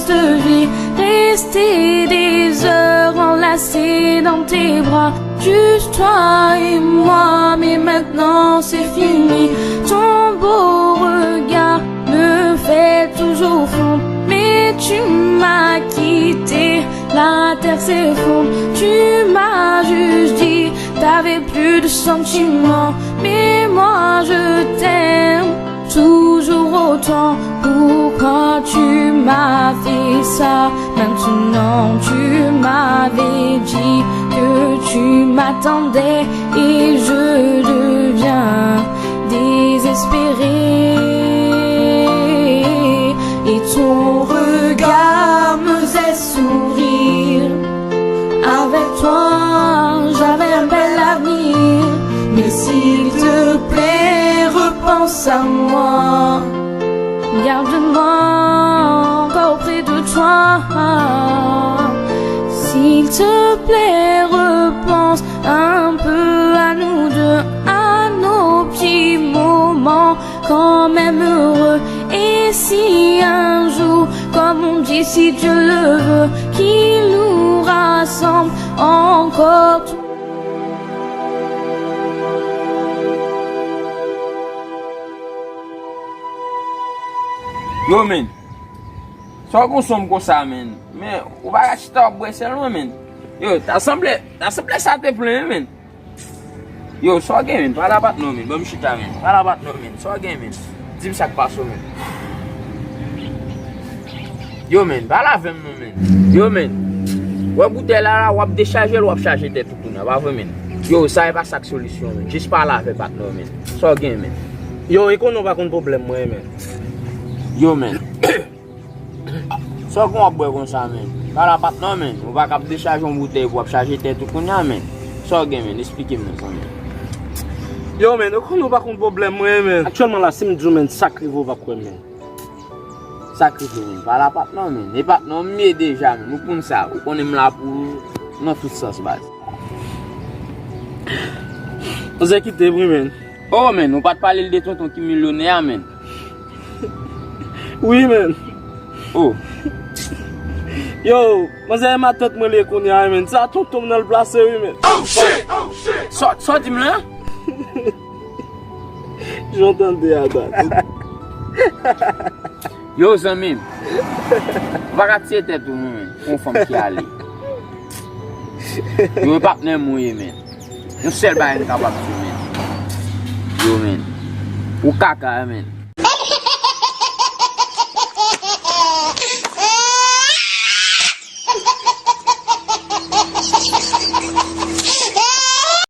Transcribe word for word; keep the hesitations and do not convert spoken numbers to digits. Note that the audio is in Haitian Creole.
de vie, rester des heures enlacés dans tes bras, juste toi et moi, mais maintenant c'est fini. Ton beau regard me fait toujours fondre, mais tu m'as quitté, la terre s'effondre. Tu m'as juste dit, t'avais plus de sentiments, mais moi je t'aime toujours autant. Pourquoi tu m'as fait ça? Maintenant tu m'avais dit que tu m'attendais et je deviens désespéré. Et ton regard me faisait sourire. Avec toi, j'avais un bel avenir. Mais s'il te plaît, repense à moi. Garde-moi encore près de toi. S'il te plaît, repense un peu à nous deux, à nos petits moments quand même heureux. Et si un jour, comme on dit, si Dieu le veut, qu'il nous rassemble encore. Yo, men. Sa w gon sonm konsa, men. Men, ou pa ka chita w ap bwè sèlman, men. Yo, ta sanble, ta sanble sa te plen, men. Yo, sa w gen, men? Pale a patnè w, men. Ban m chita, men. Pale a patnè w, men. Sa w gen, men? Di m sa k pase w, men. Yo, men, pale avè m, non, men. Yo, men. Wè boutèy la, la, w ap dechaje l, w ap chaje tèt ou kounye a, pa vre, men? Yo, sa e pa sa k solisyon, men. Jis pale avè patnè w, men. Sa w gen, men? Yo, e konnen w pa konn pwoblèm mwen, men. Yo, men. Sa w gen w ap bwè konsa, men? Pale a patnè w, men. Ou pa ka ap dechaje yon boutèy pou w ap chaje tèt ou kounye a, men. Sa w gen, men? Esplike m non, zanmi. Yo, men, ou konnen ou pa konn pwoblèm mwen, men. Aktyèlman la, si m di w, men, sa k rive w p ap kwè m, men. Sa k rive, men? Pale a patnè w, men. E patnè w m ye deja, men. Ou konn sa. Ou konnen m la pou ou nan tout sans, baz. Manzè kite m wi, men. Oh, men, ou pa t pale l de tonton ki milyonè a, men. Wi, men. Oh. Yo, manzè e matant mwen li ye kounye a, men. Se a tonton m nan l plase, wi, men. Oh, shit! Oh, shit! Sa, sa w di m la? Jan w tande a, baz. Yo, zanmi m. Ou pa ka tiye tèt ou, non, men. Pou yon fanm ki ale. Yo, e patnè m ou ye, men. Yon sèl bagay m kapab di w, men. Yo, men. Ou kaka, men.